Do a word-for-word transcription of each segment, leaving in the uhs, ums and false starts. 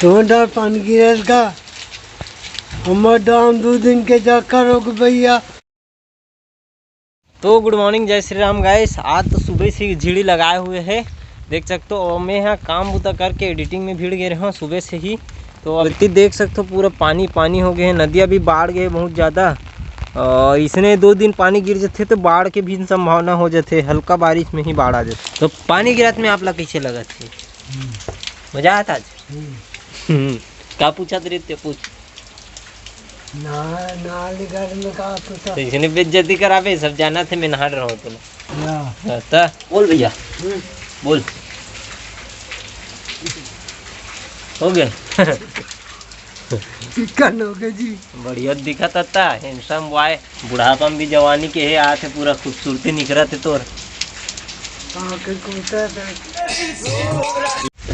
जोरदार पानी गिरल का, हमर डाम दू दिन के चक्कर हो गए भैया। तो गुड मॉर्निंग, जय श्री राम गाइस। आज तो सुबह से ही झिड़ी लगाए हुए है, देख सकते हो। और मैं यहाँ काम बुता करके एडिटिंग में भिड़ गए रहे हूँ सुबह से ही। तो अब इतनी देख सकते हो, पूरा पानी पानी हो गए है, नदिया भी बाढ़ गए बहुत ज़्यादा। और इसने दो दिन पानी गिर जाते तो बाढ़ के भी संभावना हो जाते, हल्का बारिश में ही बाढ़ आ जाते। तो पानी गिरत में आप ला कैसे लगत है? मजा आता आज? हम्म। हम्म। का पूछत रहे ते पूछ। ना, नाली घर में का पूछा? तो इसने बेइज्जती करावे, सब जाना थे, मैं नहा रहा हूँ तुम। ना। हाँ, तो बोल भैया, हम्म। बोल। हो गया। चिकन हो गए जी। बढ़िया दिखत था, handsome boy। बुढ़ापा में भी जवानी के हे आत हे, पूरा खूबसूरती निखरत हे तोर। हाँ, के कुर्ता था।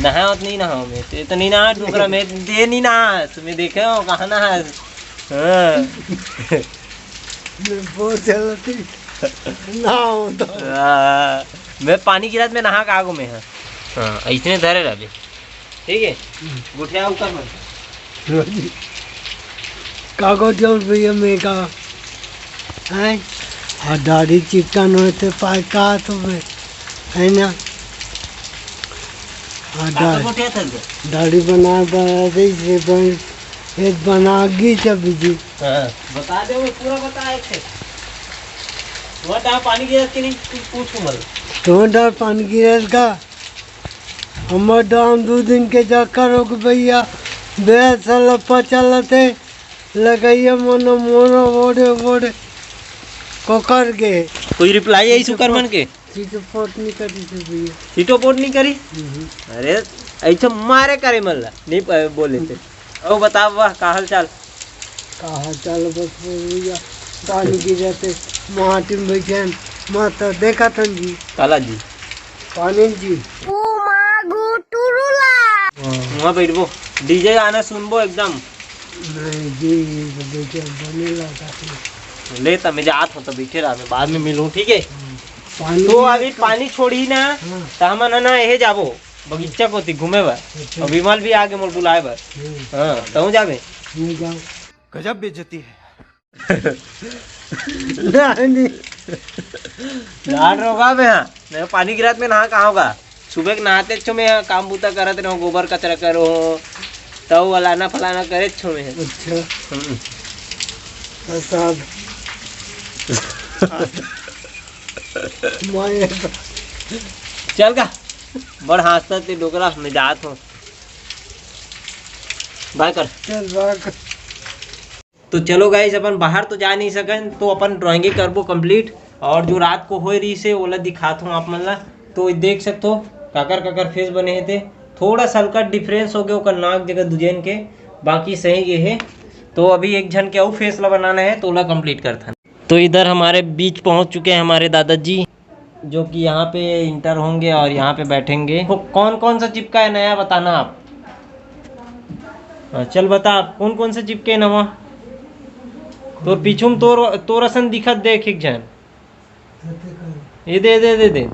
नहावत नहीं नहाओ मैं, तो ये तो नहीं नहा डोकरा में, दे नहीं नहा, मैं देखे हो कहाँ नहा। हाँ। मैं बहुत जल्दी नहाऊं तो। हाँ, मैं पानी गिरत में नहा का आगू में है। हाँ, इसने धरे रहे। ठीक है, गुठिया ऊपर में। हाँ जी। कागज और भैया में का है, और दाढ़ी चिकन होते पाए का तो मैं, है ना? और का तो दाढ़ी, गुठिया था इधर। दाढ़ी बना, बना दे, ये बन, ये बना गई सब जी। हाँ, बता दे, वो पूरा बता एक से। वो डाल पानी गिरा के नहीं, कुछ पूछूंगा। तो डाल पानी गिरा का। हमर डाम दू दिन के चक्कर हो गए भैया, बेस लप्पा चलत हे, लगैया मन मोर ओड़े ओड़े कोकर गे। कोई रिप्लाई आई सुकर मन के? चिटपोट नहीं करी थी भैया। चिटपोट नहीं करी? हम्म। अरे, ऐसे मारे करे मन ला, नहीं प-, बोले थे। ओ बता वाह, का हाल चाल? का हाल चाल बस भैया, पानी गिरत हे, माटी में बैठे हैं, मैं तो देखा था जी। काला जी? पानी जी। ओ माँ गो टुरुला। वहाँ बैठबो, डीजे गाना सुनबो एकदम। नहीं जी, ये तो देखिए बने लगा था। ले त मैं जात हूँ, तो बैठे रहा, मैं बाद में मिलूँ, ठीक है? पानी तो भी अभी तो पानी छोड़ी ना, हाँ। तो हम ना, ना यही जाबो बगीचा कोती घूमे बर। अच्छा। और विमल भी आगे मोर बुलाए बर। हम्म। हाँ, तहूँ जाबे। नहीं जाओ। गजब बेइज्जती है। नहीं, नहीं। लाड रोगा बे, हाँ। नहीं, पानी गिरत में नहा कहाँ होगा? सुबह के नहाते छो में, हाँ, काम बूता करत रहो, गोबर कचरा करो, तब अलाना फलाना करे छो में। अच्छा। हम्म। प्रसाद। मैं चल का, बड़ हाँसत ते डोकरा, मैं जात हूँ। बाय कर। चल, बाय कर। तो चलो गाइस, अपन बाहर तो जा नहीं सकन, तो अपन ड्राइंगे करबो कंप्लीट। और जो रात को होए रही से, ओला दिखात हूँ आप मन ला। तो देख सकते हो, काकर काकर फेस बने हे ते। थोड़ा सा हल्का डिफरेंस हो गया ओकर नाक जगह दुजेन के, बाकी सही गे हे। तो अभी एक झन के अउ फेस ला बनाना है, तो ओला कंप्लीट करथन। तो इधर हमारे बीच पहुंच चुके हैं हमारे दादाजी, जो कि यहाँ पे इंटर होंगे और यहाँ पे बैठेंगे। तो कौन कौन सा चिपका है नया, बताना आप। हाँ, चल बता, आप कौन कौन सा चिपके नवा? तोर पीछू में तोर, तोर असन दिखत देख एक झन। ये दे, दे, दे, दे।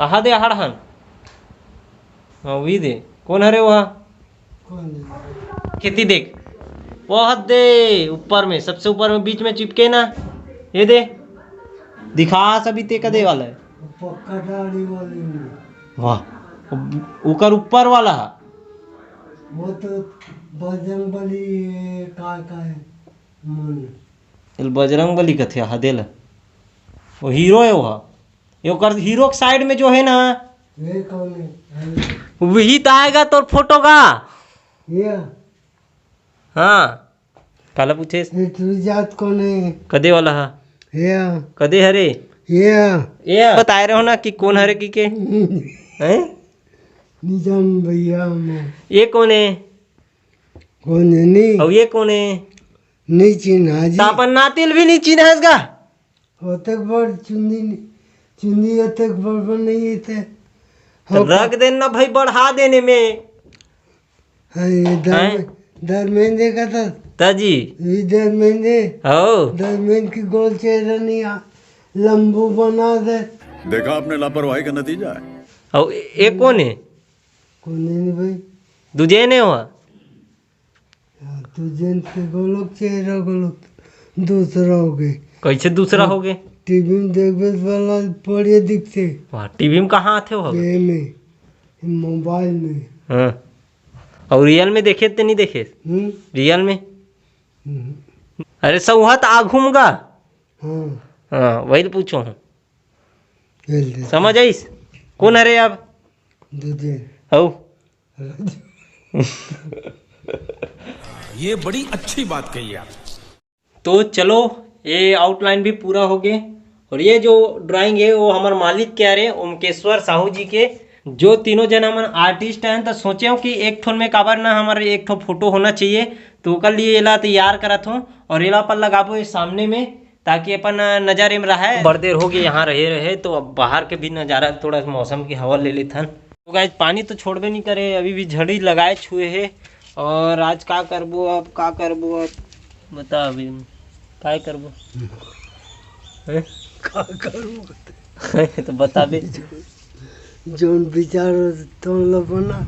आहा दे, आहड़ हन। हाँ, वही दे। कौन हरे वह? कौन दे? खेती देख। वह दे, ऊपर में, सबसे ऊपर में, बीच में चिपके ना। ये दे। दिखा सभी ते कदे वाला है। पक्का दाढ़ी वाली में। वाह। ओकर ऊपर वाला है। वो तो बजरंग बली, ये का, का है? मन। चल, बजरंग बली कथे, हा, दे ला। वो हीरो है वो। ये ओकर हीरो के साइड में जो है ना, ये कौन है? वही तो आएगा तोर फोटो का। ये? हाँ। काला पूछे? ये तू जात कौन है? कदे वाला हा? ये। कदे हरे? ये। ये बताए रहो ना कि कौन हरे की के? हैं? निजान भैया हम। ये कौन है? कौन है? नहीं। और ये कौन है? नहीं चिन्हा जी। तो अपन नातिल भी नहीं चिन्हस गा। ओतेक बड़ चुंदी, चुंदी ओतेक बड़ बड़ नहीं है ते। तो हो रख का? देन ना भाई, बढ़ा देने में। हाँ, ये धर्म-, हैं? धर्मेंद्र का था। ताजी। ये धर्मेंद्र। हो। धर्मेंद्र की गोल चेहरा नहीं आ, लंबू बना दे। देखा आपने लापरवाही का नतीजा है। और ये कौन है? कौन है नहीं भाई? दूजे ने हुआ? तो जेंट्स के घलोक चेहरा घलोक दूसरा हो गए। कैसे दूसरा हो गए? टीवी में देखबे वाला बढ़िया दिखते। वाह, टीवी में कहाँ आते हो? ये में, मोबाइल में। हाँ। और रियल में देखे ते नहीं देखे? हम्म। रियल में? हम्म। अरे सौहत आ घूमगा। हाँ। हाँ, वही तो पूछो हूँ। समझ आइस? कौन हरे अब? दूजे। हऊ। ये बड़ी अच्छी बात कही आप। तो चलो, ये आउटलाइन भी पूरा हो गए। और ये जो ड्राइंग है, वो हमारे मालिक के हरे, ओमकेश्वर साहू जी के। जो तीनों जन हमन आर्टिस्ट हैं, तो सोचे हो कि एक ठोन में काबर ना हमारे एक ठो फोटो होना चाहिए। तो ओकर लिए एला तैयार करत हो और एला अपन लगाबो ये सामने में, ताकि अपन नजर में रहे। बड़ देर हो गई यहाँ रहे रहे, तो अब बाहर के भी नजारा, थोड़ा मौसम की हवा ले लेथन। तो गाइस, पानी तो छोड़बे नहीं करे, अभी भी झड़ी लगाए छुए है। और आज का करबो अब, का करबो अब, बता अभी, का करबो? हैं? का करबो? तो बता दे। जोन विचार हो, तोन ला बना।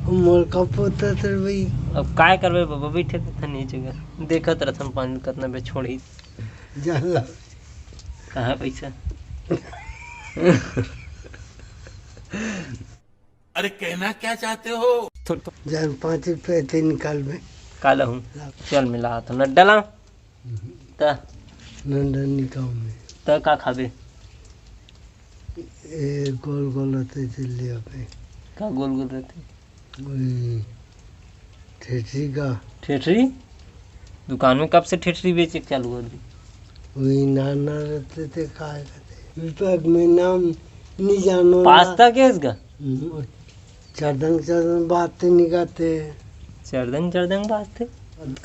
मोर का पोता तर भाई। अब काय करबे बाबा, बैठे तो था नहीं जगह, देखत रहथन पानी कितना बे छोड़ी। जाला। कहाँ पैसा? अरे कहना क्या चाहते हो? जान पाँच रुपये ते निकाल में। काला हूँ। चल मिला हाथ न डला। त नंदन निकाल में। त का खाबे? ए गोल गोल रहते चल लिया पे। का गोल गोल रहते? वही ठेठरी का। ठेठरी? दुकान में कब से ठेठरी बेचे के चालू कर दी? वही नाना रहते थे, काय कहते, विभाग में नाम नहीं जानो ना। पास्ता के इसका? हम्म, चरदंग चरदंग बात ते निकाते। चरदंग चरदंग बात ते?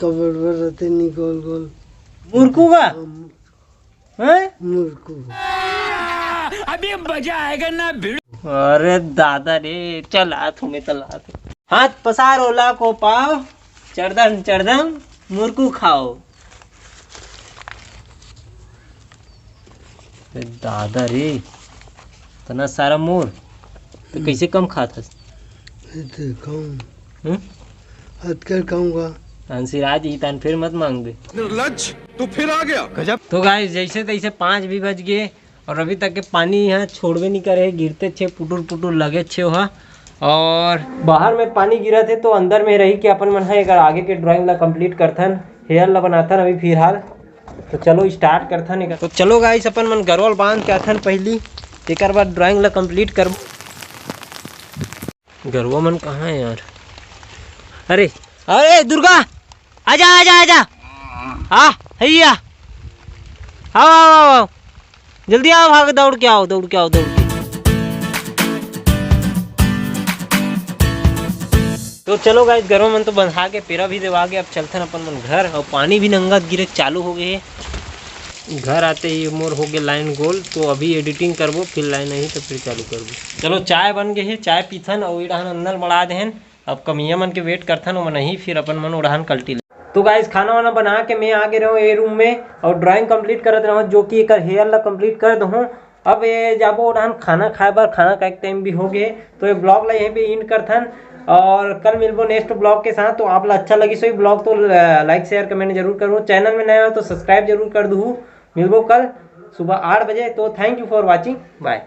कबर बर रहते नहीं गोल गोल। मुरकू का? हम हैं? मुरकू। अभी मजा आएगा ना भिड़ू। अरे दादा रे, चल आ तुम्हें तो ला दे। हाथ पसार ओला को पाओ, चरदंग चरदंग मुरकू खाओ। अरे दादा रे, इतना सारा मोर, तो कैसे कम खात हस? ये तो खाऊं। हम्म? आजकल खाऊंगा। अंशिराज ई तान फिर मत मांगबे। निर्लज, तू फिर आ गया। गजब। तो गाइस, जैसे तैसे पाँच भी बज गए और अभी तक के पानी यहाँ छोड़बे नहीं करे, गिरते छे, पुटुर पुटुर लगे छे वहाँ। और बाहर में पानी गिरत हे तो अंदर में रही कि अपन मन ह एकर आगे के ड्राइंग ला कंप्लीट करथन, हेयर ला बनाथन अभी फिलहाल। तो चलो स्टार्ट करथन एकर। तो चलो गाइस, अपन मन गरवा ल बांध के आथन पहली, एकर बाद ड्राइंग ला कंप्लीट करबो। गरवा मन कहाँ है यार? अरे, अरे दुर्गा, आजा, आजा, आजा। आ, हैया। आओ, आओ, आओ, आओ। जल्दी आओ, भाग, दौड़ के आओ, दौड़ के आओ, दौड़ के। तो चलो गाइस, गरवा मन तो बंधा के पेरा भी देवा के अब चलथन अपन मन घर। और पानी भी नंगत गिरे चालू हो गए हे। घर आते ही मोर हो गए लाइन गोल, तो अभी एडिटिंग करबो, फिर लाइन आही तो फिर चालू करबो। चलो, चाय बन गए हे, चाय पीथन और इड़ान अंदर बढ़ा देहन। अब कमिया मन के वेट करथन, ओमन आही, फिर अपन मन उड़ान कल्टी ले। तो गाइस, खाना वाना बना के मैं आ गए रहूँ ए रूम में और ड्राइंग कंप्लीट करत रहूँ, जो कि एकर हेयर ला कंप्लीट कर दूँ। अब ये जाबो उड़ान खाना खाए बर, खाना खाए के टाइम भी हो गए। तो ये ब्लॉग ला यहीं पे एंड करथन और कल मिलबो नेक्स्ट ब्लॉग के साथ। तो आप ला अच्छा लगी सोई ब्लॉग तो लाइक शेयर कमेंट जरूर करूँ, चैनल में नए हो तो सब्सक्राइब जरूर कर दूँ। मिलबो कल सुबह आठ बजे। तो thank you for watching, bye।